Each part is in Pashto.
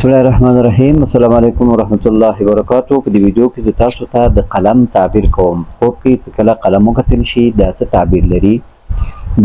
بسم الله الرحمن الرحیم. السلام علیکم ورحمت الله وبرکاتو. په دې ویډیو کې زه تاسو ته د قلم تعبیر کوم. خوب کې څه کله قلم وکتل شي دا څه تعبیر لري؟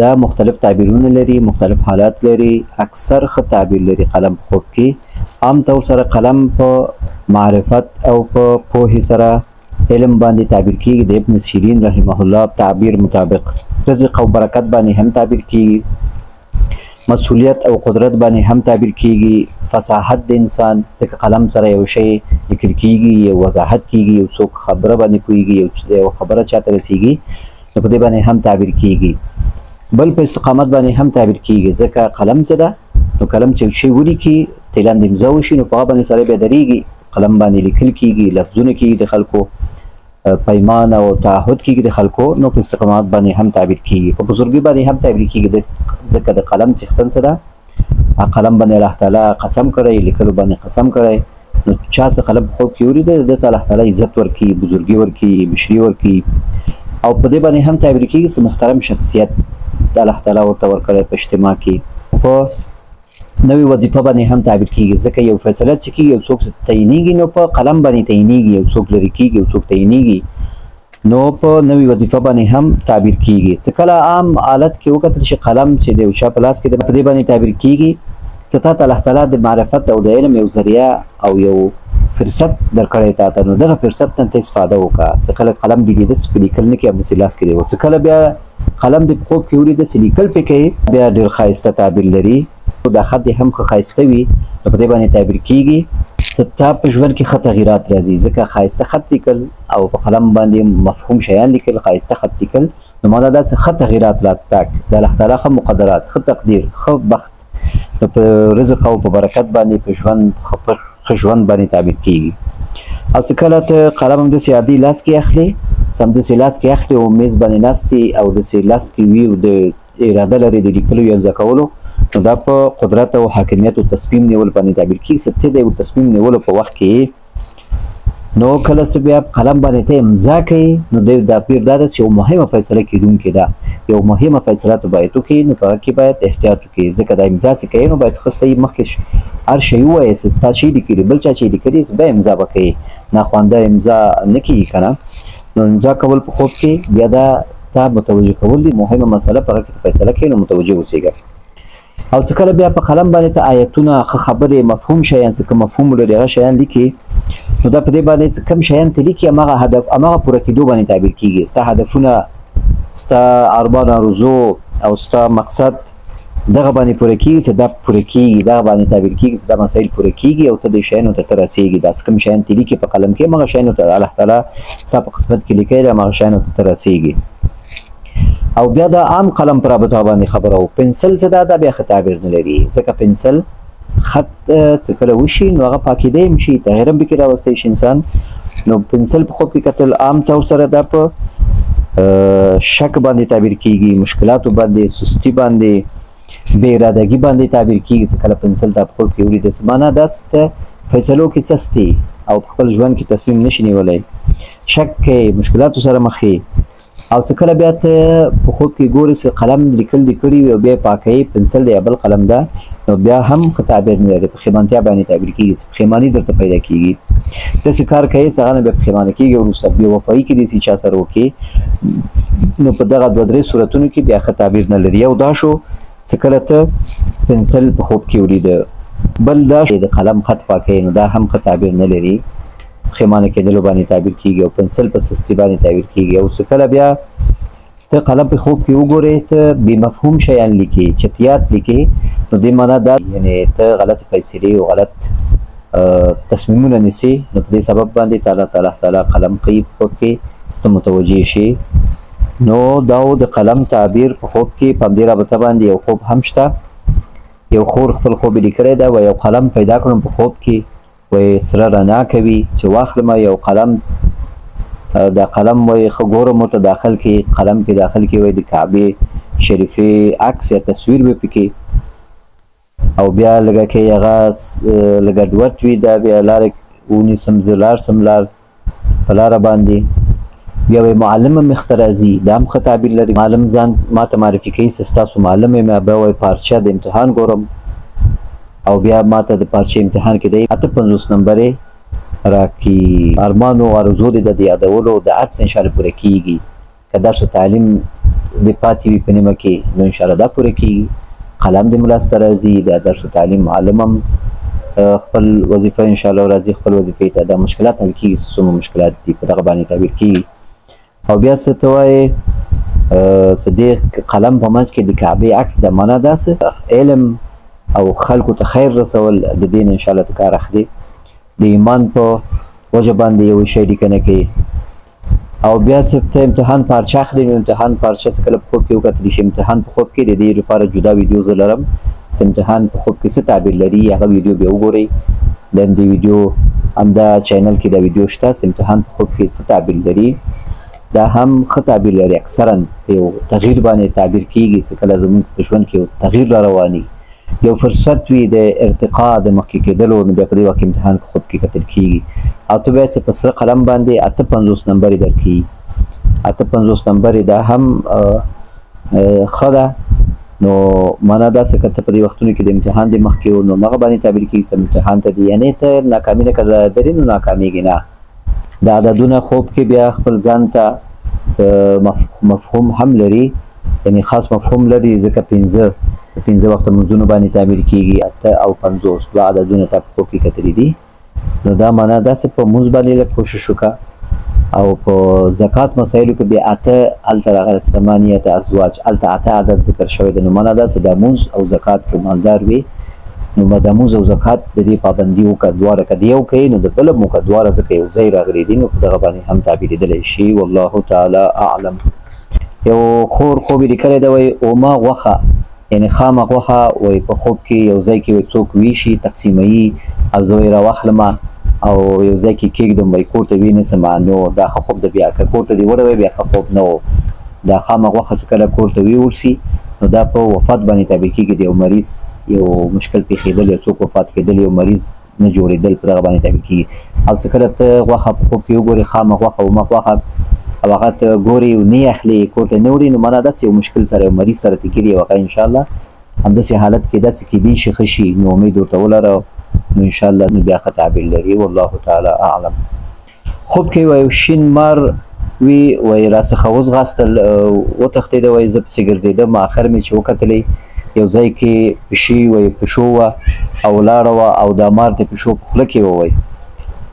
دا مختلف تعبیرونه لري، مختلف حالات لري، اکثر ښه تعبیر لري قلم په خوب کې. عام طور سره قلم په معرفت او په پوهې سره علم باندې تعبیر کیږي. د ابن سیرین رحمه الله تعبیر مطابق رزق او برکت باندې هم تعبیر کیږي، مسئولیت او قدرت باندې هم تعبیر کیږي، فصاحت د انسان، ځکه قلم سره یو شی لیکل کیږي، یو وضاحت کیږي، یو څوک خبره باندې پوهیږي، یو خبره چاته رسیږي، نو په دې باندې هم تعبیر کیږي. بل په استقامت باندې هم تعبیر کیږي، ځکه قلم څه ده؟ نو قلم چې یو شی ولیکي، تیلاندې امضا وشي، نو په هغه باندې سړی بیا درېږي. قلم باندې لیکل کیږي، لفظونه کیږي، د خلکو پیمان او تعهد کیږي د خلکو، نو په استقامت باندې هم تعبیر کیږي. په بزرګي باندې هم تعبیر کیږي، ځکه د قلم څښتن څه ده؟ قلم باندې الله تعالی قسم کړی، لیکلو باندې قسم کړی، نو چا څه قلم په خوب کې ولیده ده ته الله تعالی عزت ورکړي، بزرګي ورکړي، مشري ورکړي. او په دې باندې هم تعبیر کیږي چې محترم شخصیت د الله تعالی ورته ورکړی په اجتماع کې. په نوې وظیفه باندې هم تعبیر کیږي، ځکه یو فیصله چې کیږي، یو څوک تعینیږي نو په قلم باندې تعینیږي، یو څوک لرې کیږي، یو څوک تعینیږي، نو په نوې وظیفه باندې هم تعبیر کیږي. څه کله عام حالت کې وکتل شي قلم چې د یو چا په لاس کې دی، په دې باندې تعبیر کیږي چې تا ته الله تعالی د معرفت او د علم یو ذریعه او یو فرصت درکړی تا ته، نو دغه فرصت نه ته استفاده وکړه. څه کله قلم دې لیده چې په لیکل نه کوي، همداسې لاس کې دی. څه کله بیا قلم دې په خوب کې ولیده چې لیکل پې کوي، بیا ډېر ښایسته تعبیر لري. دا خط دې هم ښه ښایسته وي، نو په دې باندې تعبیر کیږي چې تا په ژوند کې ښه تغیرات راځي، ځکه ښایسته خط لیکل او په قلم باندې مفهوم شیان لیکل، ښایسته خط لیکل، نو معنا دا چې ښه تغیرات راتګ، د الله تعالی ښه مقدرات، ښه تقدیر، ښه بخت، نو په رزق او په برکت باندې په ژوند ښه ژوند باندې تعبیر کیږي. او څه کله ته قلم همداسې عادي لاس کې اخلې، همداسې لاس کې اخلې او میز باندې ناست یې او داسې لاس کې وي او د اراده لري د لیکلو یا امضا کولو، نو دا په قدرت او حاکمیت او تصمیم نیول باندې تعبیر کیږي. څه ته د یو تصمیم نیولو په وخت کې نو کله چې بیا قلم باندې ته امضا کوي، نو د دا پیر دا ده چې یو مهمه فیصله کېدونکې ده، یو مهمه فیصله ته باید وکړي، نو په هغه کې باید احتیاط وکړي، ځکه دا امضا چې کوي نو باید ښه صحیح مخکې هر شی ووایې چې تا چې لیکلي، بل چا چې لیکلي بیا امضا به کوي، ناخوانده امضا نه کېږي که نه. نو امضا کول په خوب کې بیا دا تا متوجه کول دي، مهمه مسله په هغه کې ته فیصله کوي، نو متوجه اوسېږه. او څه کله بیا په قلم باندې ته آیتونه، ښه خبرې، مفهوم شیان، څه کوم مفهوم ولري هغه شیان لیکي، نو دا په دې باندې څه کم شیان ته لیکي هماغه هدف، هماغه پوره کېدو باندې تعبیر کیږي. ستا هدفونه، ستا ارمان، آرزو او ستا مقصد دغه باندې پوره کیږي، چې دا پوره کیږي، دغه باندې تعبیر کیږي چې دا مسایل پوره کیږي او ته دې شیانو ته ته رسېږي. دا څه کوم شیان ته لیکي په قلم کې، هماغه شیانو ته الله تعالی ستا په قسمت کې لیکلی دی، هماغه شیانو ته ته رسېږي. او بیا دا عام قلم پر رابطه باندې خبره و. پنسل څه ده؟ دا بیا ښه تعبیر نه لري، ځکه پنسل خط څه کله وشي نو هغه پاکېدی هم شي، تغیر هم پکې راوستی شي انسان. نو پنسل په خوب کې کتل عام طور سره دا په شک باندې تعبیر کیږي، مشکلاتو باندې، سستی باندې، بې ارادګي باندې تعبیر کیږي. څه کله پنسل ته په خوب کې ولیده، څه معنا دا ته فیصلو کې سستي او په خپل ژوند کې تصمیم نشي نیولی، شک کوي، مشکلاتو سره مخ یې. او څه کله بیا ته په خوب کې ګورې چې قلم لیکل دې کړي وي او بیا یې پاکوي، پنسل دی یا بل قلم ده، نو بیا هم ښه تعبیر نه لري، پښېمانتیا باندې تعبیر کیږي، پښېماني درته پیدا کیږي. داسې کار کوي چې هغه نه بیا پښېمانه کیږي، وروسته بې وفایي کې دې چې چا سره وکړي، نو په دغه دوه درې صورتونو کې بیا ښه تعبیر نه لري. یو دا شو چې کله ته پنسل په خوب کې ولیده، بل دا د قلم خط پاکوي، نو دا هم ښه تعبیر نه لري، پښېمانه کېدلو باندې تعبیر کیږي، او پنسل په سستي باندې تعبیر کیږي. او څه کله بیا ته قلم په خوب کې وګورې څه بې مفهوم شیان لیکي، چتیات لیکي، نو دې معنا دا یعنې ته غلط فیصلې او غلط تصمیمونه نیسې، نو په دې سبب باندې تعالی تعالی تعالی قلم ښیي په خوب کې چې ته متوجه شي. نو دا و د قلم تعبیر په خوب کې. په همدې رابطه باندې یو خوب هم شته، یو خور خپل خوب یې لیکلی ده، وایي یو قلم پیدا کړم په خوب کې، وایي سره رڼا کوي چې واخلم یو قلم، دا قلم وایي ښه ګورم ورته داخل کې، قلم کې داخل کې وایي د کعبې شریفې عکس یا تصویر وي پکې، او بیا لږه کې هغه لږه ډوټ وي، دا بیا لاره ونیسم زه لاړ سم لار په لاره باندې، بیا وایي معلم مخ ته راځي، دا هم ښه تعبیر لري، معلم ځان ما ته معرفي کوي چې ستاسو معلم یم، بیا وایي پارچه د امتحان ګورم، او بیا ماته د پارچې امتحان کې دی 58 نمبرې راکړي. ارمان او آرزو دې د یادولو د هر څه انشاءالله پوره کېږي. که درس او تعلیم دې پاتې وي په نیمه کې نو انشاءالله دا پوره کېږي. قلم دې مرسته راځي، د درس او تعلیم معلم هم خپل وظیفه انشاءالله راځي خپل وظیفې ته. دا مشکلات حل کېږي، څومره مشکلات دي په دغه باندې تعبیر کېږي. او بیا څه ته وایې څه دې قلم په منځ کې د کعبې عکس د معنا داسې علم او خلکو ته خیر رسول د دین انشاءالله ته کار اخلي. د ایمان په وجه باندې یو شی لیکنه کوي. او بیا څه ته امتحان پارچه اخلي، نو امتحان پارچه څه کله په خوب کې وکتل شي. امتحان په خوب کې د دې لپاره جدا ویډیو زه لرم چې امتحان په خوب کې څه تعبیر لري، هغه ویډیو بیا وګورئ. د همدې ویډیو همدا channel کې دا ویډیو شته چې امتحان په خوب کې څه تعبیر لري. دا هم ښه تعبیر لري، اکثرا په یو تغییر باندې تعبیر کېږي. چې کله زموږ په ژوند کې یو تغییر را رواني، یو فرصت وي د ارتقا د مخکې کېدلو، نو بیا په دې وخت کې امتحان په خوب کې کتل کېږي. او ته بیا چې په سره قلم باندې 58 نمبرې درکوي، 58 نمبرې دا هم ښه ده. نو معنا داسې که ته په دې وختونو کې د امتحان د مخکې و نو هغه باندې تعبیر کېږي چې امتحان ته دي، یعنې ته ناکامي نه کړه درې نو ناکامېږي نه. د عددونه خوب کې بیا خپل ځان ته مفهوم هم لري، یعنې خاص مفهوم لري، ځکه پنځه وخته لمونځونو باندې تعبیر کېږي. 58 دوه عددونه تا په خوب کې کتلي دي. نو دا معنا داسې په لمونځ باندې لږ کوشش وکړه. او په زکات مسایلو کې بیا 8 هلته راغلی 8 ازواج، هلته 8 عدد ذکر شوی دی. نو معنا داسې د لمونځ او زکات کې مالدار وي نو د لمونځ او زکات د دې پابندي وکړه، دواړه که د یو کوي نو د بل هم وکړه، دواړه ځکه یو ځای راغلي دي، نو په دغه باندې هم تعبیرېدلی شي. والله تعالی اعلم. یو خور خوب یې لیکلی دی، وایي اومه غوښه یعنې خامه غوښه وایي په خوب کې یو ځای کې وایي څوک ویشي تقسیموي او زه وایي راواخلمه او یو ځای کې کېږدم، وایي کور ته ویې نیسم، نو دا ښه خوب ده. بیا که کور ته دې وړی وای بیا ښه خوب نه و. دا خامه غوښه چې کله کور ته ویوړ سي نو دا په وفات باندې تعبیر کېږي. د یو مریض یو مشکل پېښېدل، یو څوک وفات کېدل، یو مریض نه جوړېدل په دغه باندې تعبیر کېږي. او چې کله ته غوښه په خوب کې وګورې خامه غوښه اومه غوښه او هغه ته ګورې او نه یې اخلې کور ته نه وړي، نو معنا داسې یو مشکل سره یو مریض سره تېرېږي او هغه انشاءالله همداسې حالت کې داسې کېدی شي ښه شي، نو امید ورته ولره، نو انشاءالله نو بیا ښه تعبیر لري. والله تعالی اعلم. خوب کې وایي شین مار وي، وایي راڅخه وځغاستل وتښتېده، وایي زه پسې ګرځېدم، اخر مې چې وکتلې یو ځای کې پشي وایي پښو وه او ولاړه وه او دا مار د پښو په خوله کې وه، وایي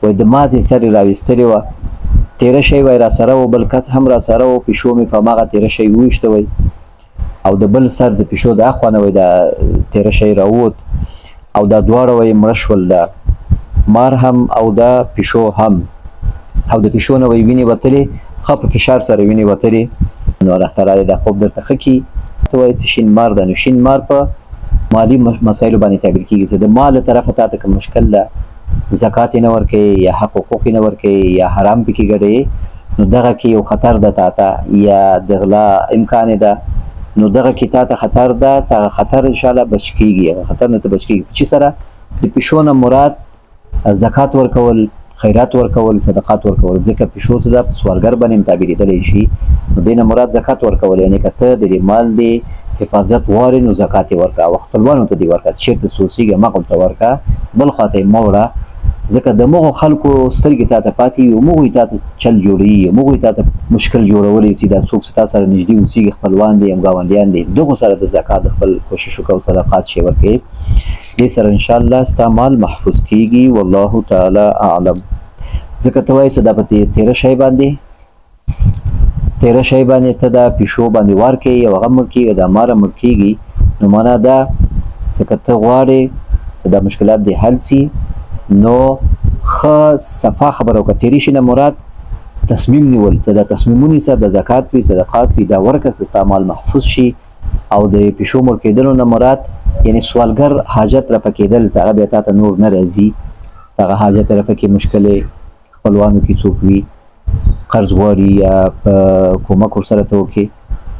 وایي د مازې سر یې راویستلې وه، تېره شی وایي راسره و، بل کس هم راسره و، پښو مې په هماغه تېره شی وویشته، وایي او د بل سر د پښو د اخوا نه وایي دا تېره شی راووت او دا دواړه وایي مړه شول، دا مار هم او دا پښو هم، او د پښو نه وایي وینې وتلې، ښه په فشار سره وینې وتلې. نو الله تعالی دې دا خوب درته ښه کړي. ته وایي چې شین مار ده، نو شین مار په مالي مسایلو باندې تعبیر کېږي، چې د مال له طرفه تا ته کوم مشکل ده، زکات یې نه ورکوي یا حق حقوق یې نه ورکوي یا حرام پکې ګډوي، نو دغه کې یو خطر ده تا ته، یا د غلا امکان یې ده، نو دغه کې تا ته خطر ده، چې هغه خطر انشاءالله بچ کېږي، هغه خطر نه ته بچ کېږي. په چی سره؟ د پښو نه مراد زکات ورکول، خیرات ورکول، صدقات ورکول، ځکه پښو څه ده په سوالګر باندې هم تعبیرېدلی شي. نو دې نه مراد زکات ورکول، یعنې که ته د دې مال دې حفاظت غواړې نو زکات یې ورکړه او خپلوانو ته دې ورکړه، چېرته څه اوسېږي هماغلته ورکړه، بل خوا ته یې مه وړه، ځکه د مغو خلکو سترګې تا ته پاتې وي، همغوی تا ته چل جوړوي، همغوی تا ته مشکل جوړولی شي. دا څوک چې تا سره نږدې اوسېږي، خپلوان دي هم ګاونډیان دي، دغو سره د زکات خپل کوشش وکړه او صدقات شی ورکړې، دې سره انشاءالله ستا مال محفوظ کېږي. والله تعالی اعلم. ځکه ته وایې چې دا په تېره شی باندې تېره شی باندې ته دا پیشو باندې وار کوې او هغه مړ کېږي، دا ماره مړ کېږي، نو معنا دا چې که ته غواړې چې دا مشکلات دې حل سي نو ښه صفا خبره وکړه. تېرې شي نه مراد تصمیم نیول، چې دا تصمیم ونیسه، د زکات وي صدقات وي دا ورکړه چې ستا مال محفوظ شي. او د پیشو مړ کېدلو نه مراد یعنې سوالګر حاجت رفع کېدل، چې هغه بیا تا ته نور نه راځي، چې هغه حاجت رفع کې مشکلې خپلوانو کې څوک وي قرض غواړي یا په کومک ورسره ته وکړي.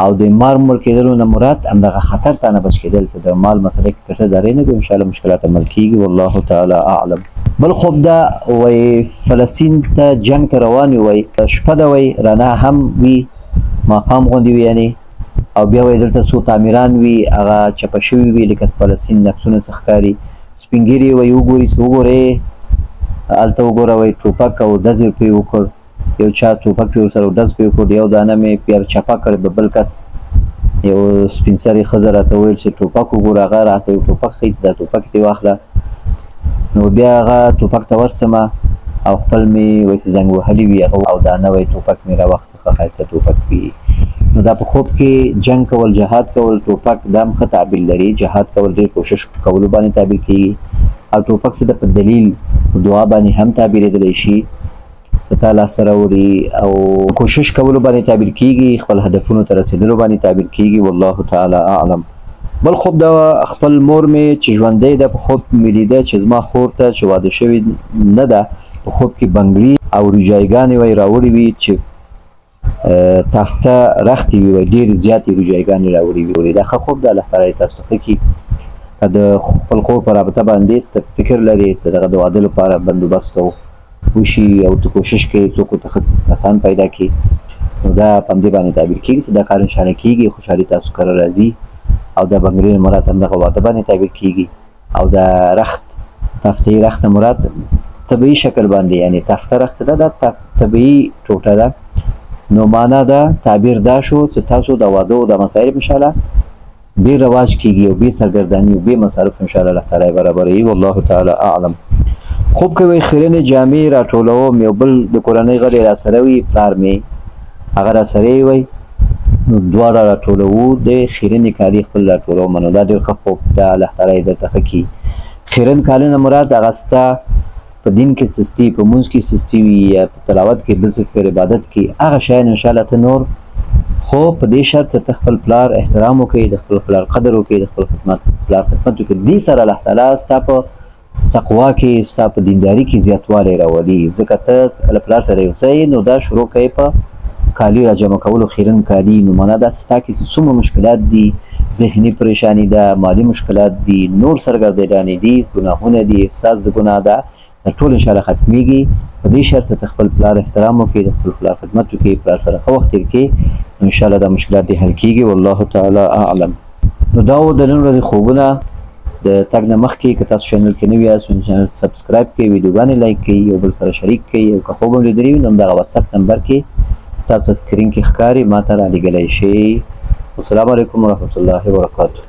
او د مار مړ کېدلو نه مراد همدغه خطر ته نه بچ کېدل، چې د مال مسله کې کټه دارې نه کوي، انشاءالله مشکلات عمل کېږي. والله تعالی اعلم. بل خوب دا وایي فلسطین ته جنګ ته روان وي، وایي شپه ده، وایي رڼا هم وي ماښام غوندې وي یعنې، او بیا وایي دلته څو تعمیران وي هغه چپه شوي وي، لکه فلسطین نقصونه څه ښکاري، سپین ږیري وایي وګوري چې وګورې هلته وګوره، وایي ټوپک او ډز یې پرې وکړ، یو چا ټوپک پرې ورسره ډز پرې وکړ، یو دانه مې بیا چپه کړ به بل کس. یو سپین سرې ښځه راته وویل چې ټوپک وګوره، هغه راته یو ټوپک ښیي چې دا ټوپک دې واخله. نو بیا هغه ټوپک ته ورسمه او خپل مې وایي چې زنګ وهلي وي هغه، او دا نوی ټوپک مې راواخیست، ښه ښایسته ټوپک وي. نو دا په خوب کې جنګ کول، جهاد کول، ټوپک دا هم ښه تعبیر لري. جهاد کول ډېر کوشش کولو باندې تعبیر کېږي، او ټوپک څه ده په دلیل دعا باندې هم تعبیرېدلی شي، څه تا لاسته راوړي، او کوشش کولو باندې تعبیر کېږي، خپل هدفونو ته رسېدلو باندې تعبیر کېږي. والله تعالی اعلم. بل خوب دا خپل مور مې چې ژوندۍ ده په خوب مې لیده چې زما خور ته چې واده شوې نه ده په خوب کې بنګړي او روجایګانې وای راوړې وي چې تافته رختې وي، وای ډېرې زیاتې روجایګانې راوړې وي. دا ښه خوب ده، الله تعالی یې تاسو ته ښه کړي. که د خپل خور په رابطه باندې څه فکر لرې، څه دغه د واده لپاره بندوبست وشي او ته کوشش کوې څوک ورته ښه کسان پیدا کړي، نو دا په همدې باندې تعبیر کېږي چې دا کار انشاءالله کېږي، خوشحالي تاسو کره راځي. او دا بنګړي مراد هم دغه واده باندې تعبیر کېږي. او دا رخت تفتې رخت مراد طبیعي شکل باندې، یعنی تفته رخت څه ده؟ دا طبیعي ټوټه ده. نو معنا دا تعبیر دا شو چې تاسو د واده او د مسایل انشاءالله بې رواج کېږي او بې سرګرداني او بې مصارف انشاءالله الله تعالی برابروي. والله تعالی اعلم. خوب کې وایي خیرنې جامې راټولوم، یو بل د کورنۍ غړی راسره وي، پلار مې هغه راسره وي، نو دواړه راټولوو، د خیرنې کالي خپل راټولوم. نو دا ډېر ښه خوب ده، الله تعالی یې درته ښه کړي. خیرن کالي نه مراد هغه ستا په دین کې سستي، په مونځ کې سستي وي، یا په تلاوت کې، بل ذکر عبادت کې، هغه شیان انشاءالله ته نور، خو په دې شرط چې ته خپل پلار احترام وکړې، د خپل پلار قدر وکړې، د خپل خدمت پلار خدمت وکړې. دې سره الله تعالی ستا په تقوا کې، ستا په دینداري کې زیاتوالی راولي. ځکه ته کله پلار سره یو ځای، نو دا شروع کوې په کالي را جمع کولو، خیرن کالي. نو معنا دا ستا کې چې څومره مشکلات دي، ذهني پریشانی ده، مالي مشکلات دي، نور سرګردانې دي، ګناهونه دي، احساس د ګناه ده، دا ټول انشاءالله ختمېږي. په دې شرط چې ته خپل پلار احترام وکړې، د خپل پلار خدمت وکړې، پلار سره ښه وخت تېر کړې، نو انشاءالله دا مشکلات دې حل کېږي. والله تعالی اعلم. نو دا و د نن ورځې خوبونه. د تګ نه مخکې که تاسو channel کې نوي یاست نو channel subscribe کړئ، ویډیوګانې like کړئ، یو بل سره شریک کړئ. او که خوب هم لیدلی وي نو همدغه واتساپ نمبر کې ستاسو screen کې ښکاري، ما ته رالیږلی شئ. والسلام علیکم ورحمة الله وبرکاته.